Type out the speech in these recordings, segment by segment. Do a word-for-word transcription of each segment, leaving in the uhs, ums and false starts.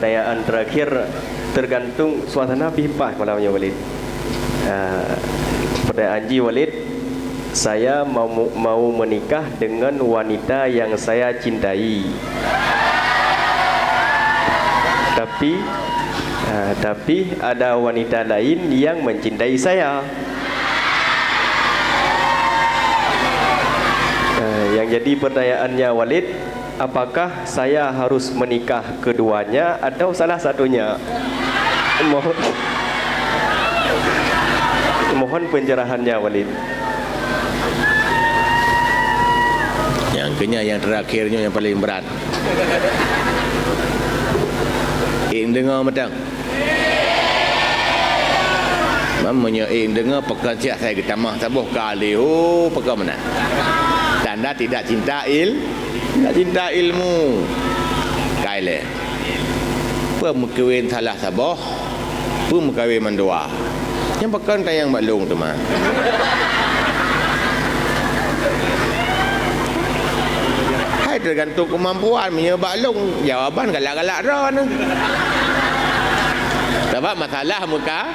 Pertanyaan terakhir, tergantung suasana pih paih malam nyoe, Walid. Ah, pertanyaan jih, Walid, saya mau, mau menikah dengan wanita yang saya cintai. Tapi, ah, tapi ada wanita lain yang mencintai saya. Ah, yang jadi pertanyaannya, Walid, apakah saya harus menikah keduanya atau salah satunya? Mohon, mohon pencerahannya, Walid. Nyang keunyan nyang terakhir nyoe nyang paling brat. Ingat deungoe mantong. Mam, meunyoe ingat deungoe, pakon siat asai geutamah saboh kali, ho, pakon meunan. Tanda tidak cinta il-, tidak cinta ilmu. Kai lé. Peue meukawen salah saboh, peue meukawen mandua. Nyang pakon tanyong bak lôn teuma. Hai, tergantung kemampuan. Meunyoe bak lôn, jawaban galak-galak droeneuh. Sabab masalah meuka-,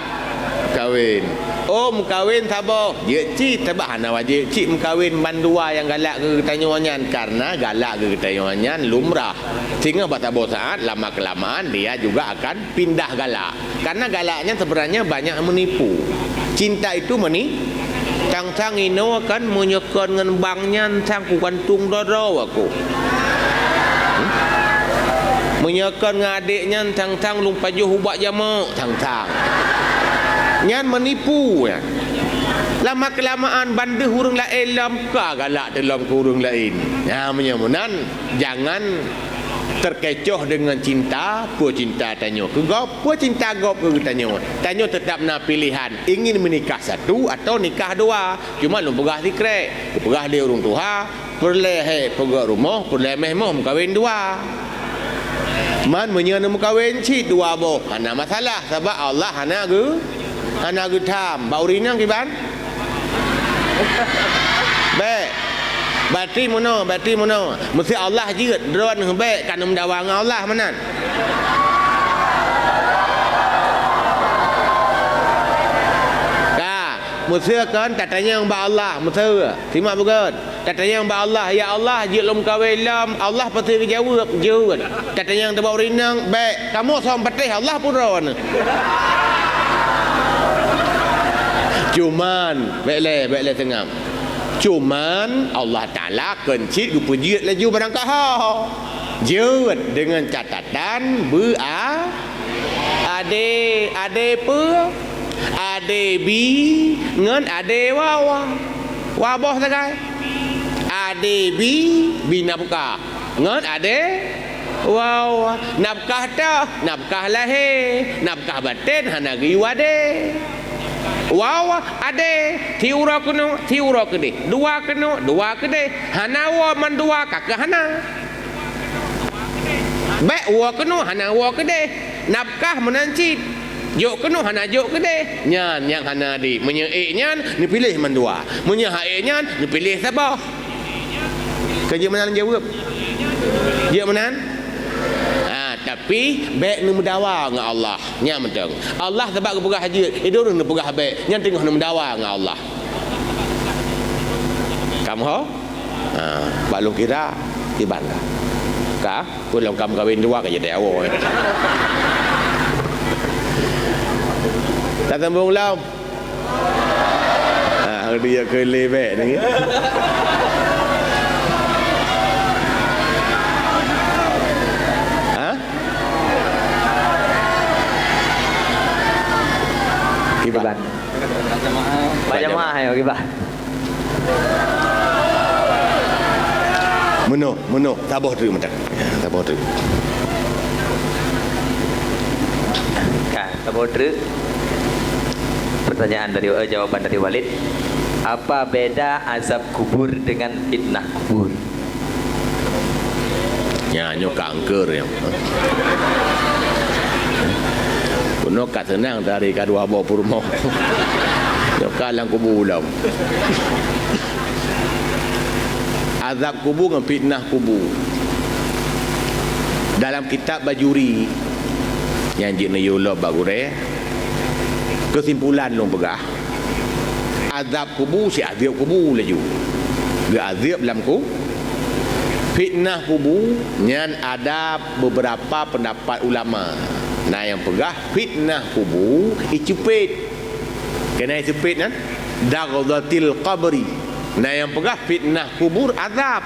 meukawen. Oh, meukawen saboh, jeuet cit, sabab hana wajéb cit meukawen mandua nyang galak keu geutanyoe nyan, karena galak keu geutanyoe nyan lumrah. Singoh bak saboh saat, lama-kelamaan dia juga akan pindah galak. Karena galak nyan sebenarnya banyak menipu. Cinta itu meni-, sang-sang inoe kan meunyoe kon ngon bank nyan sang kugantung droe-droe aku. Hmm? Meunyoe kon ngon adék nyan sang-sang lôn pajoh ubak jameuk, sang-sang. Nyan menipu nyan. Lama-kelamaan ban deuh ureuëng laén lom ka galak teulom keu ureuëng laén. Nah, meunyoe meunan, jangan terkecoh dengan cinta, peue cinta tanyoe keu gob, peue cinta gob keu geutanyoe. Tanyoe tetap na pilihan, ingin menikah satu atau nikah dua. Cuma lôn peugah sikrek, peugah lé ureuëng tuha, peureulée hék peugét rumoh, peureulée méh moh meukawen dua. Man meunyoe neumeukawen cit dua boh, hana masalah, sabab Allah hana geu-, hana geutham. Bak ureuëng inong kiban? Bék. Bati meunoe, bati meunoe. Meusé Allah jeuet, droeneuh bék ka neumeudawa ngon Allah meunan. Ka, meusé kon tatanyong bak Allah, meusé. Simak beugét. Tatanyong bak Allah, "Ya Allah, jeuet lôn meukawen lom." Allah pasti geujaweueb, "Jeuet." Tatanyong teubak ureuëng inong, "Bék." Kamoe song patéh, Allah pun droeneuh. Cuman, bék lé, bék lé seungab. Cuman, Allah Taala kon cit geupeujeuet laju barangkaho. Jeuet deungon catatan beu-, a-, adé, adé peue? Adé bi ngon adé waw. Waw boh sagai. Adé bi, bi nafkah. Ngon adé waw. Nafkah toh, nafkah lahé, nafkah batén hana geuyue adé. Waw adé, siuroe keunoe, siuroe keudeh. Dua keunoe, dua keudeh. Hana woe mandua ka keuh hana. Bék woe keunoe, hana woe keudeh. Nafkah meunan cit. Jok keunoe, hana jok keudeh. Nyan nyang hana adé. Meunyoe ék nyan, neupiléh mandua. Meunyoe hana ék nyan, neupiléh saboh. Ka jeuet meunan jaweueb? Jeuet meunan? Ha, tapi bék neumeudawa ngon Allah. Nyan mantong. Allah sabab geupeugah jeuet, eh, droeneuh neupeugah bék. Nyan teungoh neumeudawa ngon Allah. Kamoe ho? Ha, bak lôn kira, kiban ka. Ka? Peue lom ka meukawen dua ka jadi awak, eh. Tasambong lom. Ha, dia keu lé bék ni. Ha? Kiban. Bak jamaah, ayo, kiban. Meunoe, meunoe, saboh treuk mantong. Ya, saboh treuk. Ka, saboh treuk. Pertanyaan dari, eh, jawaban dari Walid. Apa beda azab kubur dengan fitnah kubur? Nya, nyoe ka angker nyoe. Bunoe ka seunang dari ka dua boh peurumoh. Nyoe ka lam kubu lom. Azab kubu ngon fitnah kubu. Dalam kitab Bajuri, Nyan jeuet neuyue lom bak gurée. Keusimpulan lôn peugah, azab kubu siazeueb kubu laju. Geuazeueb lam ku-, fitnah kubu nyan ada beberapa pendapat ulama. Na nyang peugah fitnah kubu iceupet. Keuneuk iceupet nyan, darzatil qabri. Na nyang peugah fitnah kubur azab.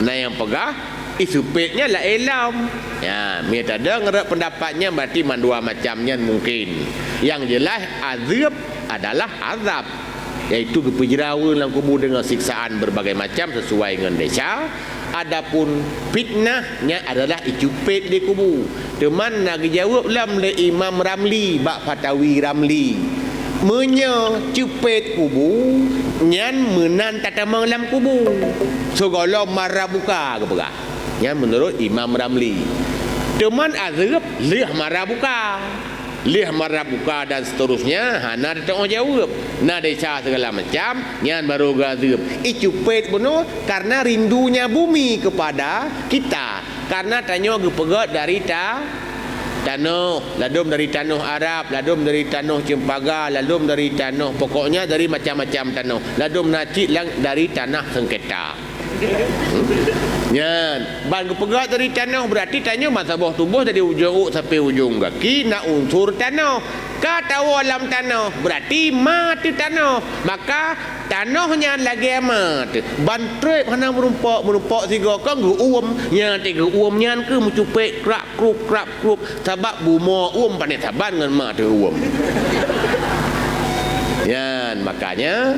Na nyang peugah iseupet nyan laén lom. Ya, meunyoe tadong rot pendapat nyan, berarti mandua macam nyan mungkin. Nyang jeulaih azeueb adalah azab, yaitu geupeujra ureuëng lam kubu deungon siksaan berbagai macam sesuai ngon desya. Adapun fitnah nyan adalah iceupet di kubu. Teuma na geujaweueb lom lé Imam Ramli bak Fatawi Ramli, meunyoe ceupet kubu, nyan meunan tatamong lam kubu. Sigohlom mara buka geupeugah. Nyan meunurot Imam Ramli. Teuma azeueb lheueh mara buka. Lheueh mara buka dan seterusnya, hana teutoh jaweueb. Na desya segala macam, nyan baru geuazeueb. Iceupet bunoe karena rindunya bumi kepada kita. Karena tanyoe geupeugét dari ta-, tanoh, ladom dari tanoh Arab, ladom dari tanoh Cempaka, ladom dari tanoh, pokoknya dari macam-macam tanoh. Ladom na cit lang dari tanah sengketa. Hmm? Nyan, ban geupeugét dari tanoh, berarti tanyoe meusaboh tuboh dari ujong uek sampai ujong gaki na unsur tanoh. Ka tawoe lam tanoh, berarti ma teuh tanoh. Maka tanoh nyan lagée ma teuh. Ban treb hana meurumpok, meurumpok sigoe kon geuuem. Nyan teuh geuuem nyan keuh meucupet krap krup, krap krup. Sabab bumoe uem pané saban ngon ma teuh uem. Nyan, makanya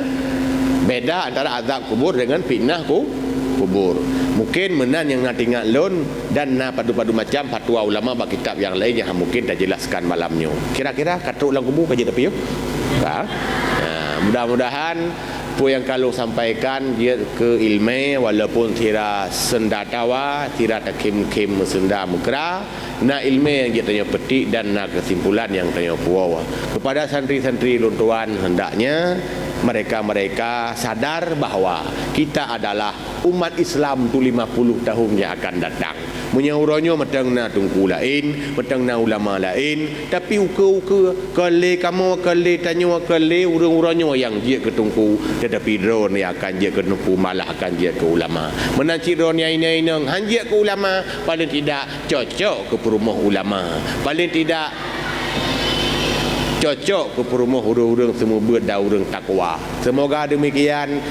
beda antara azab kubur dengan fitnah ku-, kubur. Mungkin meunan nyang na teuingat lôn, dan na padub-padub macam fatwa ulama bak kitab nyang laén nyang mungkin tajeulaskan malam nyoe. Kira-kira ka trok lam kubu ka jeuet tapiôh? Ka? Nah, mudah-mudahan peue nyang ka lôn sampaikan jeuet keu ileumé, walaupun sira seunda tawa, sira takhém-khém meuseunda meukra, na ileumé nyang jeuet tanyoe peutik dan na keusimpulan nyang tanyoe puwoe. Kepada santri-santri lôn tuan, hendaknya mereka-mereka sadar bahwa kita adalah umat Islam tu lima puluh tahun yang akan datang. Meunyoe uroe nyoe mantong na teungku laén, mantong na ulama laén, tapi ukeue-ukeue, kon lé kamoe, kon lé tanyoe, kon lé ureuëng uroe nyoe nyang jeuet keu teungku, tetapi droeneuh nyang akan jeuet keu teungku malah akan jeuet keu ulama. Meunan cit droeneuh inong-inong han jeuet keu ulama, paling tidak cocok keu peurumoh ulama. Paling tidak cocok keu peurumoh ureuëng-ureuëng seumeubeuet dan ureuëng takwa. Semoga demikian.